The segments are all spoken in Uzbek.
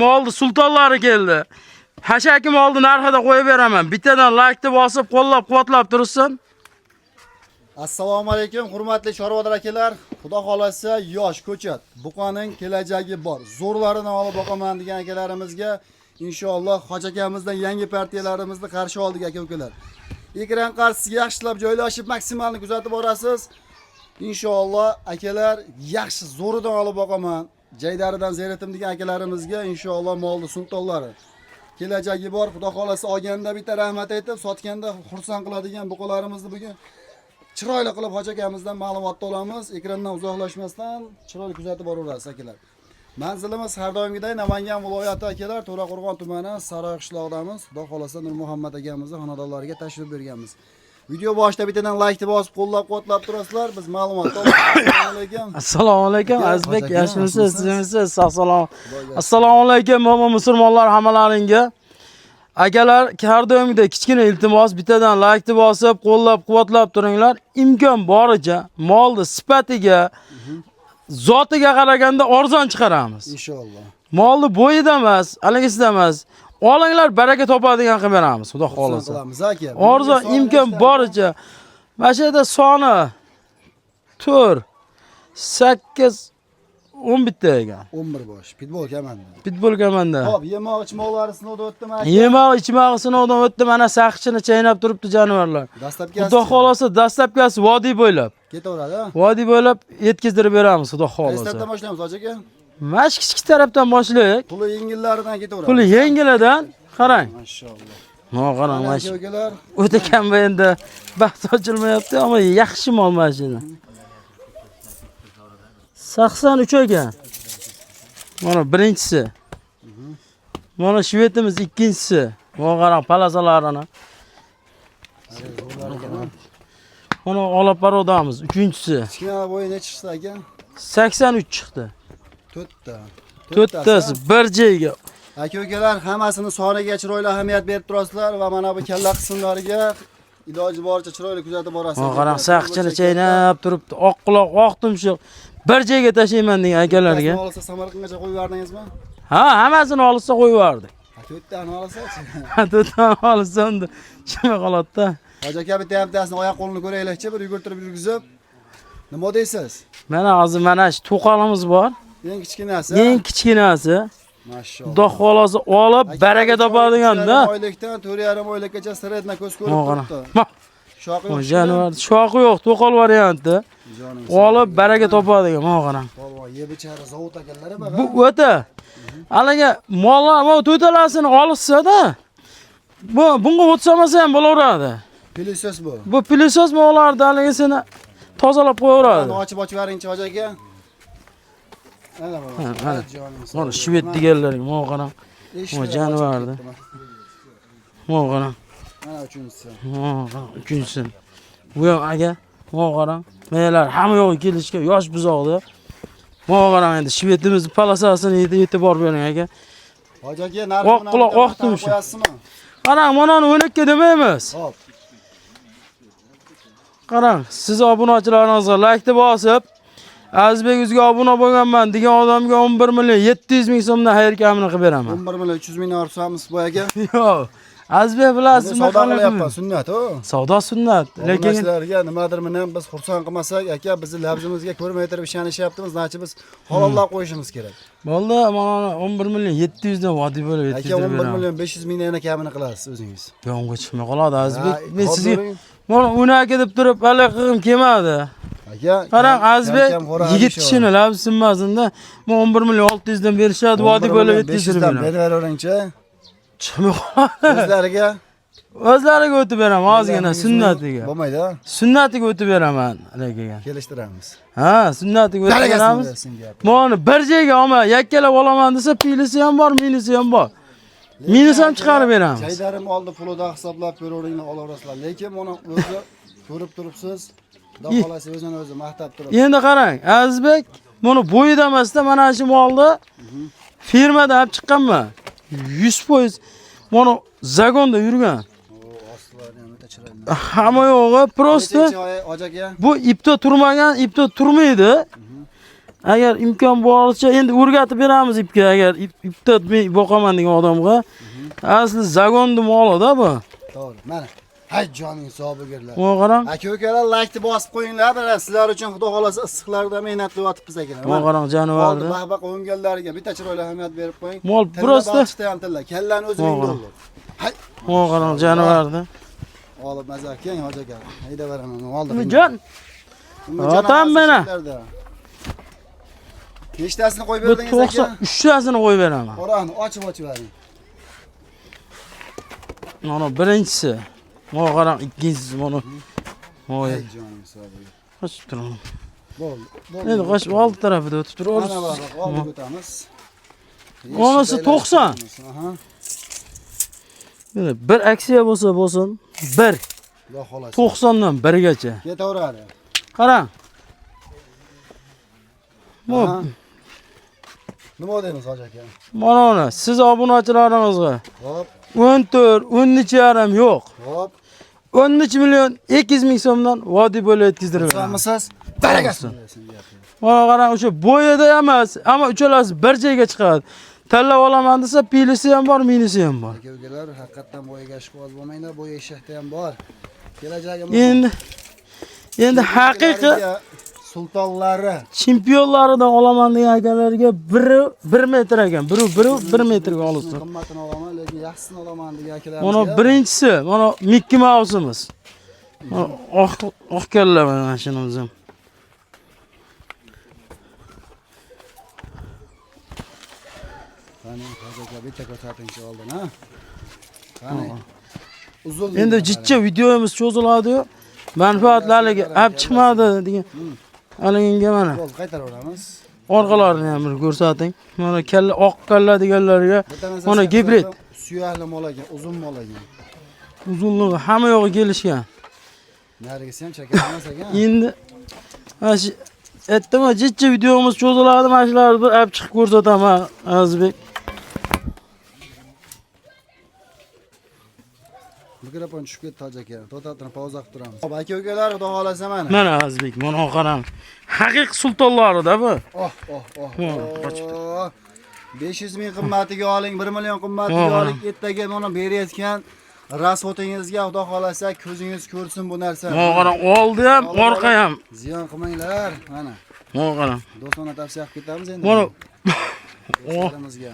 Molni sultonlari keldi. Hashaki molni narxida qo'yib beraman. Bittadan laykni bosib, qo'llab-quvvatlab tursin. Assalomu alaykum, hurmatli chorvador akalar. Xudo xolasa yosh ko'chat, buqaning kelajagi bor. Zo'rlarini olib boqaman degan akalarimizga inshaalloh hoji akamizdan yangi partiyalarimizni qarshi oldik aka ukalar. Ekran qarshisiga yaxshilab joylashib, maksimalni kuzatib borasiz. Inshaalloh akalar yaxshi zo'ridan olib boqaman. Jaydaridan zeritim degan akalarimizga inshaalloh molni sultonlari. Kelajagi bor, Xudo xolasa olganda bitta rahmat aytib, sotganda xursand qiladigan buqalarimizni bugun chiroyli qilib hoji akamizdan ma'lumot olamiz. Ekrandan uzoqlashmasdan chiroyli kuzatib boraverasiz akalar. Manzilimiz har doimgiday Namangan viloyati akalar, To'raqo'rg'on tumani Saroy qishlog'idamiz. Xudo xolasa Nurmuhammad akamizni xonadonlariga tashrif buyurganmiz. Video boshida bittadan like bosib qo'llab-quvvatlab turasizlar. Biz ma'lumot olamiz. Assalomu alaykum. Assalomu alaykum, Aka, Azizbek, hoji aka, yaxshimisiz, yaxshimisiz? sizmisiz? Sog' salomat. Xudoga Assalomu alaykum, mo'min musulmonlar hammalaringga. Akalar, har doimgidek kichkina iltimos, bittadan laykni bosib, qo'llab-quvvatlab turinglar. Imkon boricha molni sifatiga, zotiga qaraganda arzon chiqaramiz. Inshaalloh. Molni bo'yida emas, haligisida emas. Olinglar, baraka topadigan qilib beramiz, Xudo Xursand xolasa. qilamiz aka. Arzon Bugungi imkon soni boricha. Mana shu yerda soni 4 8 11 ta ekan. 11 bosh. Pitbull kamanda. Pitbull komanda. Xo'p, yemoq ichmoqlari sinovdan o'tdimi aka? Yemoq ichmog'i sinovdan o'tdi, mana saqchini chaynab turibdi jonivorlar. Dastlabki Xudo xolasa dastlabkasi vodiy bo'ylab. Ketaveradi, ha? Vodiy bo'ylab yetkazdirib beramiz, Xudo Qaysi xolasa. tarafdan boshlaymiz hoji aka? Mana shu kichik tarafdan boshlaylik. Puli yengillaridan ketaveradi. Puli yengilidan qarang. Mashalloh. Mana qarang, mana Mana shu aka ukalar, o'ta kam endi baxt ochilmayapti, ammo yaxshi mol mana shuni. 83 ekan. Mana birinchisi. Mana shvetimiz ikkinchisi. Mana qarang palasalarini. Mana olib parodamiz uchinchisi. Kichkina bo'yi necha chiqdi aka? 83 chiqdi. To'rtta. To'rttasi bir joyga. Aka ukalar, hammasini soniga chiroyli ahamiyat berib turasizlar va mana bu kalla qismlariga iloji boricha chiroyli kuzatib borasiz. Mana qarang saqchini chaynab turibdi. Oq quloq, oq tumshuq. Bir joyga tashlayman degan akalarga. Bittasi olsa Samarqandgacha qo'yib yubordingizmi? Ha, hammasini olsa qo'yib yubordik. Ha, to'rttani olsa-chi. To'rttani olsa unda shunday holatda. Hoji aka bitta bittasini oyoq qo'lini ko'raylikchi, bir yugurtirib yurgizib. Nima deysiz? Mana hozir mana shu to'qolimiz bor. Eng kichkinasi. Eng kichkinasi. Mashalloh. Xudo xolasa olib baraka topadigan-da. 3,5 oylikdan 4,5 oylikgacha sredna ko'z ko'rib Mana qarang. turibdi. Ma, Shoxi bu yo'q. Jonivor shoxi yo'q, to'qol varianti. Joning Olib baraka topadigan, mana qarang. Polvon yeb ichari zavod ekanlar Bu o'ta. Haligi mollar, bu to'talasini olishsa-da, bu bunga o'tsamasa ham bo'laveradi. Pilisos bu. Bu pilisos mollarni haligisini tozalab qo'yaveradi. Mana ochib ochib beringchi hoji aka. Mana bu. Ha, mana. Joning Mana sog'. shved deganlaring, mana qarang. Eshiklar Bu ochib jonivorni. ketdi. Mana qarang. Mana uchinchisi. Mana qarang, uchinchisi. Bu ham aka, mana qarang. Mayalar hamma yo'g'i kelishgan yosh buzoqda. Mana qarang endi shvedimiz palasasini e'tibor bering aka. Hoji aka narxi Oq quloq, oq tumshuq. Qo'yasizmi? Qarang, mana uni 12 demaymiz. Hop. Qarang, siz obunachilaringizga like bosib, Azizbek yuzga obuna bo'lganman degan odamga 11 million 700 ming so'mdan xayr kamini qilib beraman. 11 million 300 ming ortamiz bu aka. Yo'q. Azizbek bilasiz, Savdo qilyapman, sunnat u. Savdo sunnat, lekin Obunachilarga nimadir bilan biz xursand qilmasak, aka bizni labzimizga ko'rmay turib ishonishyaptimiz, nachi biz halollab qo'yishimiz kerak. bo'ldi, mana 11 million 700 dan vodiy bo'lib Aka yetkazib 11 beraman. million 500 mingdan yana kamini qilasiz o'zingiz. Yonga chiqmay qoladi Azizbek. Ha, Men hop sizga bering. mana 12 deb turib hali qilgim kelmadi. Aka, Qarang kam- Azizbek, kam xo'ra yigit hamisha kishini labzi sinmasin-da. Men 11 million 600 dan berishadi, vodiy 11 bo'lib million yetkazib 500 dan beraman. beraveringchi. Chiqmay qoladi. O'zlariga O'zlariga o'tib beraman ozgina sunnatiga. Bo'lmaydi, ha? Sunnatiga o'tib beraman lekin. Kelishtiramiz. Ha, sunnatiga o'tib Barakasini beramiz. bersin gap. Mana bir joyga olma, yakkalab olaman desa, pilisi ham bor, minisi ham bor. Minus ham chiqarib beramiz. Jaydarim oldi pulida hisoblab beraveringlar, olaverasizlar. Lekin buni o'zi ko'rib turibsiz. Xudo xolasi o'zini o'zi maqtab turib. Endi qarang, Azizbek, buni bo'yida emasda mana shu molni firmadan olib chiqqanman. 100% mana zagonda yurgan. O, ostlari ham o'ta chiroyli. Hamma yo'g'i prosta Nechinchi oy, hoji aka? bu ipda turmagan, ipda turmaydi. Agar imkon boricha endi o'rgatib beramiz ipga, agar ipda boqaman degan odamga. Asli zagonni molida bu. To'g'ri. Mana. Hay joning sog' bo'lganlar. Mana qarang. Aka ukalar laykni bosib qo'yinglar, mana sizlar uchun xudo xolasa issiqlarda mehnat qilyapmiz akalar. Mana qarang jonivorni. Oldi baq-baq o'nganlariga bitta chiroyli ahamiyat berib qo'ying. Mol Tilla просто balchiqda ham tilla, kallani o'zi Mana 1000 qarang. dollar. Hay, Mana qarang jonivorni. olib maza qiling hoji aka. Hayda beraman, oldi. Umidjon, Umidjon Otam hammasi mana. shularda. Nechtasini qo'yib bu berdingiz aka? 93tasini qo'yib beraman. Qorani ochib ochib bering. Mana birinchisi. Mana qarang ikkinchisi mana. Mana Hay joning sog' bo'lsin. qochib turibdi. Bo'ldi. Bo'ldi. Endi qochib oldi tarafida o'tib turib. Mana bak, oldi o'tamiz. Onasi 90. Aha. Endi bir aksiya bo'lsa bo'lsin, bir Xudo xolasa. 90 dan 1gacha. Ketaveradi. Qarang. Bu Aha. Nima deymiz hoji aka? mana uni siz obunachilaringizga Hop, 14, 13,5 yo'q. hop. 13 million 200 ming so'mdan vodiy bo'ylab yetkazdirib beraman. Xursandmisiz? Barakasini bersin. Mana qarang o'sha bo'yida emas, ammo uchalasi bir joyga chiqadi. Tanlab olaman desa, pilisi ham bor, minisi ham bor. Aka ukalar, haqiqatdan bo'yiga ishqiboz bo'lmanglar, bo'yi eshakda ham bor. Kelajagimiz Endi haqiqiy sultonlari chempionlaridan olaman degan akalarga biri 1 metr ekan, biri biri 1 metrga olsin. Qimmatini olaman, lekin yaxshisini olaman degan akalarimizga. Mana birinchisi, mana Mickey Mouse'imiz. Mana oq kalla mana shunimiz ham. Qani, hoji aka bitta ko'rsatingchi oldin, ha? Qani. Uzun. Endi jichcha videomiz cho'ziladi-yu, manfaatlarga olib chiqmadi degan. Haligingga mana Bo'ldi, qaytaraveramiz. orqalarini ham bir ko'rsating. Mana kalla oq kalla deganlarga Bitta narsasi mana gibrid Suyakli mol ekan, uzun mol ekan. uzunligi hamma yog'i kelishgan. Narigisi ham chakar emas ekan. Endi mana shu aytdim-ku, jichcha videomiz cho'ziladi, mana shularni bir olib chiqib ko'rsataman Azizbek. Mikrofon tushib ketdi hoji aka. To'xtab turing, pauza qilib turamiz. Hop, aka ukalar, xudo xolasa mana. Mana Azizbek, mana qarang. Haqiqiy sultonlarida bu. Oh, oh, oh. Ha, qochibdi. Oh. 500 ming qimmatiga oling, 1 million qimmatiga Ha. oling. Ertaga mana berayotgan rasxotingizga xudo xolasa ko'zingiz ko'rsin bu narsani. Mana qarang, oldi ham, orqa ham. Ziyon qilmanglar. Mana Mana qarang. do'stona tavsiya qilib ketamiz endi. Mana Do'stlarimizga.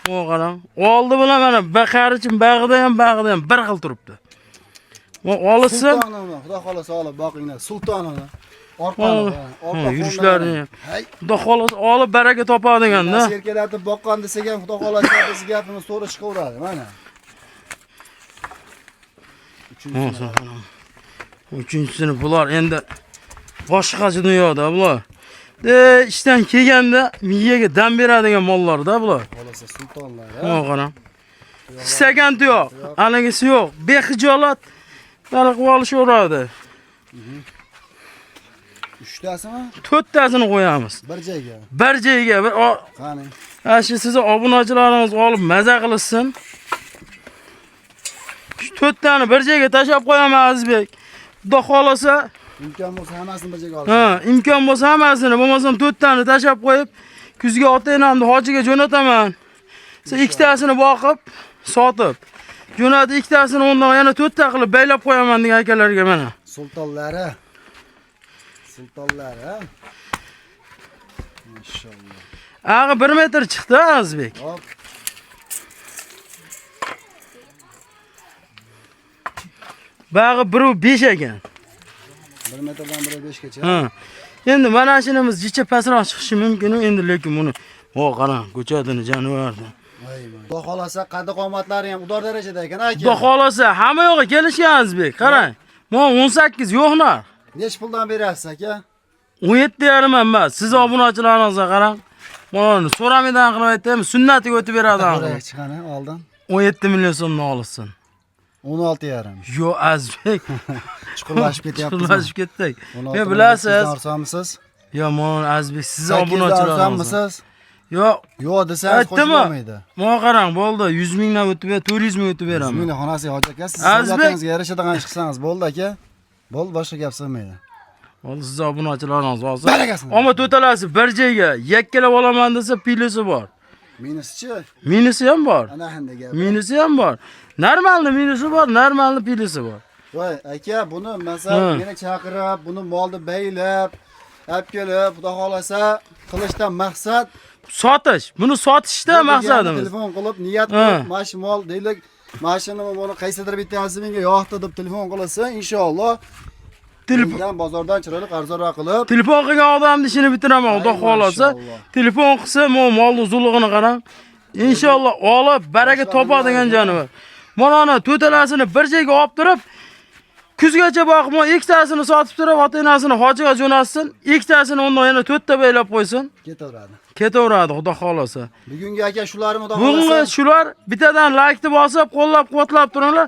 mana qarang. Oldi bilan mana baqarichim bag'ida ham, bag'ida ham bir xil turibdi. Mana olsin. Sultonini xudo xolasa olib boqinglar. Sultonini. Orqani, Ha, orqa yurishlarini. Hay, Xudo xolasa olib baraka topadiganda. Nasıl erkalatib boqqan desak ham xudo xolasa biz gapimiz to'g'ri chiqaveradi mana. Uchinchisini bular endi boshqacha dunyoda bular. Ishdan kelganda miyaga dam beradigan mollarda bular. Xolasa sultonlar. Mana qarang. Istagan yo'q, haligisi yo'q. Bexijolat dala qilib olishaveradi. Uchtasimi? To'rttasini qo'yamiz. Bir joyga. Bir joyga bir Qani. Ha shu sizni obunachilaringiz olib maza qilishsin. Shu to'rttani bir joyga tashlab qo'yaman Azizbek. Xudo xolasa, Imkon bo'lsa hammasini bir joyga olish. ha, imkon bo'lsa hammasini, bo'lmasam to'rttani tashlab qo'yib, kuzga ota-onamni hojiga jo'nataman. Sen ikkitasini boqib, sotib, jo'natib ikkitasini undan yana to'rtta qilib baylab qo'yaman degan akalarga mana. Sultonlari. Sultonlari. Mashalloh. Ag'i 1 metr chiqdi Azizbek. Hop. Bag'i 1.5 ekan. 1 metrdan 1.5 gacha. Ha. Endi mana shunimiz jicha pastroq chiqishi mumkin endi lekin buni o qarang, ko'chatini jonivorni. Voy voy. Xudo xolasa qaddi qomatlari ham udor darajada ekan aka. Xudo xolasa hamma yo'g'i kelishgan Azizbek. Qarang. Mana 18 yo'q nar. Nech puldan berasiz aka? 17,5 emas. Siz obunachilaringizga qarang. Mana so'ramaydan qilib aytaymi, sunnatiga o'tib beradi. Oraya chiqani oldin. 17 million so'mdan olsin. 16,5. Yo Azizbek. Chuqurlashib ketyapmiz. Chuqurlashib ketdik. 16 Yo bilasiz. Arzonmisiz? Yo mana Azizbek siz 8 obunachilaringiz. arzonmisiz? Yo Yo'q desangiz aytdimi? qo'shilolmaydi. Mana qarang, bo'ldi. 100 mingdan o'tib ber, 400 ming o'tib beraman. Bismillah xonasi hoji aka, siz Azizbek- savlatingizga yarashadigan chiqsangiz bo'ldi aka. Bo'ldi, boshqa gap sig'maydi. Hozir siz obunachilarimiz olsin. Barakasini. Ammo to'talasi bir joyga yakkalab olaman desa plyusi bor. Minusichi? Minusi ham bor. Ana endi gap. Minusi ham bor. Normalni minusi bor, normalni plyusi bor. Voy aka, buni masalan Ha. meni chaqirib, buni molni baylab, olib kelib, xudo xolasa qilishdan maqsad Sotish. Buni sotishda bu degani maqsadimiz. Telefon qilib, niyat Ha. qilib, mana shu mol deylik, mana shuni buni qaysidir bittasi menga yoqdi deb telefon qilsa, inshaalloh mendan bozordan chiroyli arzonroq qilib, Telefon qilgan odamni ishini bitiraman, Xudo Ay, xolasa. mashalloh. Telefon qilsa, mo molni uzunligini qarang. Inshaalloh olib baraka topadigan jonivor. Mana ana to'talasini bir joyga olib turib, kuzgacha boqib, ikkitasini sotib turib, ota-onasini hojiga jo'natsin, ikkitasini undan yana to'rtta baylab qo'ysin. ketaveradi. Ketaveradi, Xudo xolasa. Bugungi aka shularni xudo Bugungi xolasa shular bittadan laykni bosib, qo'llab-quvvatlab turinglar.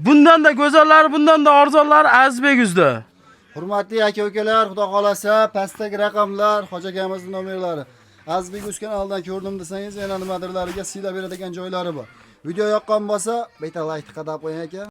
Bundan da go'zallari, bundan da arzonlari Azizbek yuzda. Hurmatli aka ukalar, xudo xolasa pastdagi raqamlar hoji akamizning nomerlari. Azizbek uz kanalidan ko'rdim desangiz, yana nimadirlariga siylab beradigan joylari bor. Video yoqqan bo'lsa, bitta like qadab qo'ying aka.